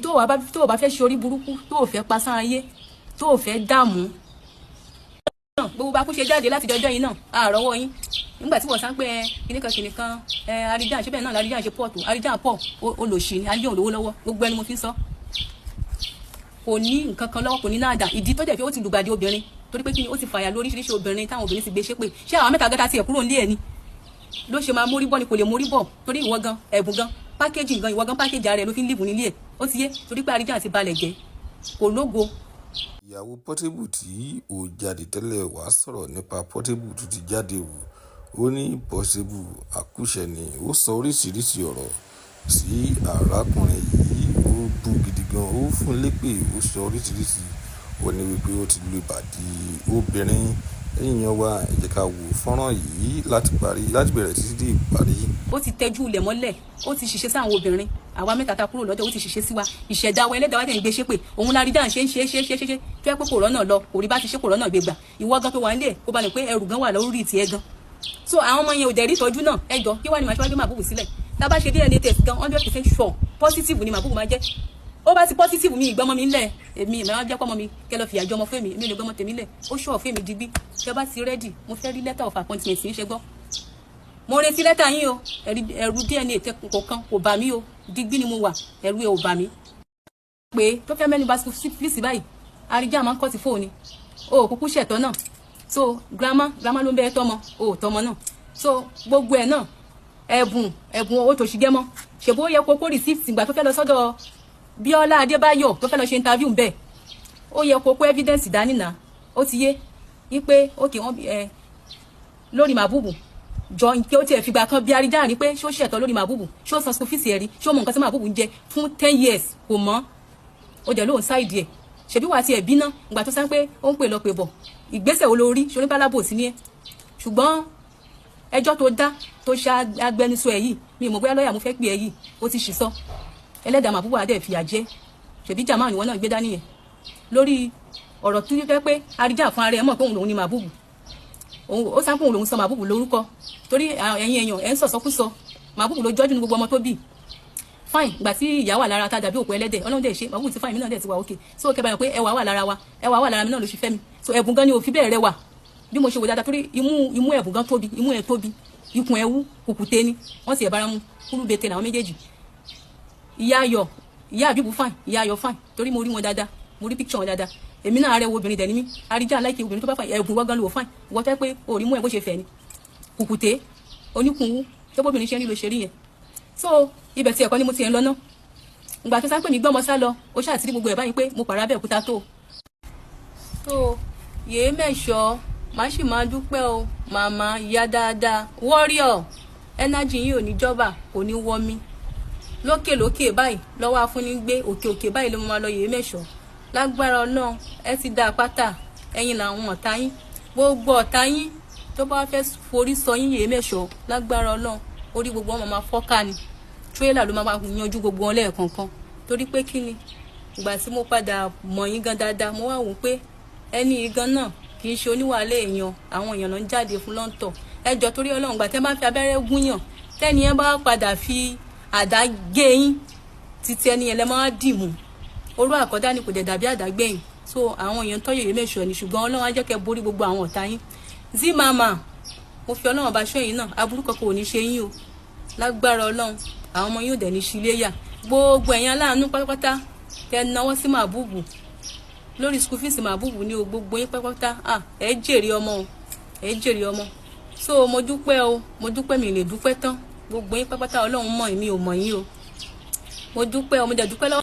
Tó wà bá tó bá fẹ́ ṣe orí burúkú, tó ò fẹ́ pasán ayé, tó ò fẹ́ dààmú náà, gbogbo bá kú ṣe jáde láti jọjọ́ yìí náà, àrọ́wọ́ yín nígbà tí wọ́n sá ń pé ẹ kìnìkan kìnìkan ẹ Àríjà ṣe bẹ́ẹ̀ náà. Àríjà ṣe pọ̀ tó, Àríjà pọ̀, olòṣì ni Àríjà, olówó lọ́wọ́. Gbogbo ẹni mo fi ń sọ, kò ní nǹkan kan lọ́wọ́, kò ní náà dà. Ìdí tó jẹ́ fi ó ti lùgbàdì obìnrin, torí pé kí ni? Ó ti fàyà lóríṣiríṣi obìnrin táwọn obìnrin ti gbé ṣépè. Ṣé àwọn mẹ́ta gẹ́ta tiẹ̀ kúrò nílé ẹ̀ ni ló ṣe máa mórí bọ́ ni? Kò lè mórí bọ̀, torí ìwọ gan, ẹ̀bùn gan, pákéjì gan, ìwọ gan, pákéjì ara ẹ̀ ló fi ń live nílé ẹ̀. Ó ti yé, torí pé Àríjà ti balẹ̀ jẹ́, kò lógo. Ìyàwó Portable tí ó jáde tẹ́lẹ̀ wàá sọ̀rọ̀ nípa Portable tó ti jáde wò. Ó ní Portable àkúṣe ni. Ó sọ oríṣiríṣiì ọ̀rọ̀ sí arákùnrin yìí. Ó bú gidi gan, ó fún un lépè, ó sọ oríṣiríṣi. Ó ní wípé ó ti lu ìbàdí obìnrin. Ẹ̀yin èèyàn wa, ẹ jẹ́ ká wo fọ́nrán yìí láti parí, láti bẹ̀rẹ̀ títí dé ìparí. Ó ti tẹjú ilẹ̀ mọ́lẹ̀, ó ti ṣiṣẹ́ sáwọn obìnrin. Àwa mẹ́ta ta kúrò lọ́dọ̀, ó ti ṣiṣẹ́ sí wa. Ìṣẹ̀dá wa, ẹlẹ́dàá wa dẹ̀ ń gbé ṣépè. Òun la rí dáhùn ṣe ń ṣe ṣe ṣe ṣe ṣe tó yẹ pé kò rọ́nà lọ, kò rí bá ti ṣe, kò rọ́nà gbégbà. Ìwọ gan tó wà nílé, kó balẹ̀ pé ẹrù gan wà lórí tiẹ̀ gan. So àwọn ọmọ yẹn ò dẹ̀ rí ìtọ́jú náà. Ẹ jọ, kí wàá ní màá ṣe wá gbé Màbúbù sílẹ̀? Tá a bá ṣe DNA test gan, 100% sure, positive ni Màbúbù máa jẹ́. Ó bá ti positive, mi ìgbọ́mọ mi ńlẹ̀. Èmi ìmọ̀ jẹ́ kọ́mọ mi kẹ́ lọ fìyà jọ ọmọ fún mi. Èmi lè gbọ́mọ tèmi lẹ̀. Ó ṣọ̀ fún mi digbí. Tẹ́ bá ti ready, mo fẹ́ rí letter of appointment yín. Ṣe gbọ́? Mo retí lẹ́tà yín o. Ẹ̀rù DNA kọ̀ọ̀kan kò bà mí o. Digbí ni mo wà, ẹ̀rù ẹ̀ ò bà mí. Pé tó fẹ́ mẹ́nu bá school fees báyìí, Àríjà máa ń kọ́ ti fóònù o, kúkú ṣẹ̀tọ́ náà. So grandma, grandma ló ń bẹ tọmọ o, ò tọmọ náà. So gbogbo ẹ̀ náà, ẹ̀bùn ẹ̀bùn owó tó ṣì gẹ́mọ́ ṣèbó yẹ kó kó receipt. Ìgbà tó fẹ́ lọ sọ́dọ̀ Bíọ́lá Adébáyọ̀, tó fẹ́ lọ ṣe interview bẹ́ẹ̀, ó yẹ kó kó evidence dání náà. Ó ti yé wípé ókè wọ́n ẹ lórí Màbúbù jọ kí ó tiẹ̀ fìgbà kan bí Àríjà rí pé ṣó ṣẹ̀tọ́ lórí Màbúbù, ṣó san school fees ẹ̀ rí, ṣó mọ nǹkan tí Màbúbù ń jẹ fún 10 years? Kò mọ́. Ó dẹ̀ lóun ṣáìdì ẹ̀. Ṣebí wàá tiẹ̀ bínà ìgbà tó sá pé ó ń pè lọ pè bọ̀. Ìgbésẹ̀ wo ló rí ṣorí pálábò sí ni ẹ́? Ṣùgbọ́n ẹjọ́ tó dá, tó ṣe agbẹnusọ ẹ̀ yìí, mi ò mọ̀ bóyá lọ́ọ̀yà mo fẹ́ pè ẹ́ yìí, ó ti ṣì sọ. Ẹlẹ́dàá Màbúbù adé fìyà jẹ. Ṣèbí jàmáà ni wọ́n náà gbé dání yẹn lórí ọ̀rọ̀ tó fẹ́ pé Àríjà fún ara ẹ̀ mọ̀ pé òun lòun ni Màbúbù. Ó sá pé òun lòun sọ Màbúbù lórúkọ, torí ẹ̀yin èèyàn ẹ̀ ń sọ̀sọ́kúsọ. Màbúbù ló jọ́jú ní gbogbo ọmọ tó bí. Fine, ìgbà tí ìyá wà lára tá dàbí òkú ẹlẹ́dẹ̀, Ọlọ́run dẹ̀ ṣe Màbúbù ti fine, mi náà dẹ̀ ti wà okay. So kẹ́ báyọ̀ pé ẹwà wà lára wa, ẹwà wà lára mi náà ló ṣe fẹ́ mi. So ẹ̀bùn gan ni ò fi bẹ́ẹ̀ rẹwà bí mo ṣe wò dáadáa, torí imú imú ẹ̀bùn gan tóbi, imú ẹ̀ tóbi, ikùn ẹ̀ wú, kùkùté ni wọ́n sì ẹ̀ bára mu, kúrú bete làwọn méjèèjì. Ìyá ayọ̀, ìyá àbíbù fine, ìyá ayọ̀ fine, torí mo rí wọn dáadáa, mo rí picture wọn dáadáa. Èmi náà arẹwò obìnrin dẹ̀ ní mí. Àríjà láìkí obìnrin tó bá fine. Ẹ̀bùn wọ́n gan ló fine. Wọ́n fẹ́ pé orí mú ẹ̀ bó ṣe fẹ́ ni, kùkùté oníkùnwú tó bóbìnrin ṣe ń rí ló ṣe rí yẹn. So ibẹ̀ tí ẹ̀kọ́ ni mo ti ẹ̀ ń lọ náà. Ìgbà tó sá pé mi gbọ́mọ sá lọ, ó ṣáà ti rí gbogbo ẹ̀ báyìí pé mo pàrọ̀ Abẹ́òkúta tó. So yèé mẹ́ṣọ́, má sì máa dúpẹ́ o. Màmá ìyá dáadáa, warrior energy yìí ò ní jọba, kò ní wọ́ mi lókè lókè báyìí lọ́wọ́ afúnni gbé òkè òkè báyìí ló máa lọ. Yèé mẹ́ṣọ́, lágbára Ọlọ́run, ẹ ti dá pátá. Ẹ̀yin làwọn ọ̀tá yín, gbogbo ọ̀tá yín tó bá fẹ́ forí sọ yín, yèé mẹ́ṣọ́, lágbára Ọlọ́run, orí gbogbo wọn máa fọ́ká ni. Tírélà ló máa yanjú gbogbo wọn lẹ́ẹ̀kọ̀ọ̀kan. Torí pé kí ni? Ìgbà tí mo padà mọ̀ yín gan dáadáa, mo wá wò pé ẹni yìí gan náà kì í ṣe oníwàhálà èèyàn. Àwọn èèyàn ló ń jáde fún lọ́ńtọ̀. Ẹjọ́, torí Ọlọ́run, gbà tẹ́ bá ń fi abẹ́rẹ́ gúnyàn, tẹ́ni ẹ bá padà fi àdá gé yín títí, ẹni yẹn lẹ máa dì mú. Orú àkọ́dá ni kò dẹ̀ dàbí àdágbẹ̀yìn. So àwọn èèyàn tọ́yọ̀ yìí mẹ́sọ̀ ni, ṣùgbọ́n Ọlọ́run á jẹ́ kẹ́ borí gbogbo àwọn ọ̀tá yín. Zí màmá, mo fi Ọlọ́run bá ṣọ́ yín náà. Aburú kankan ò ní ṣe yín o, lágbára Ọlọ́run. Àwọn ọmọ yóò dẹ̀ ní ṣíléyà. Gbogbo ẹ̀yin aláàánú pátápátá tẹ náwó sí Màbúbù lórí school fees Màbúbù ní o, gbogbo yín pátápátá, ẹ jèrè ọmọ o, ẹ jèrè ọmọ. So mo dúpẹ́ o, mo dúpẹ́, mi lè dúpẹ́ tán. Gbogbo yín pátápátá, Ọlọ́run mọ̀, èmi ò mọ̀ yín o. Mo dúpẹ́ o, mo dẹ̀ dúpẹ́ lọ́wọ́.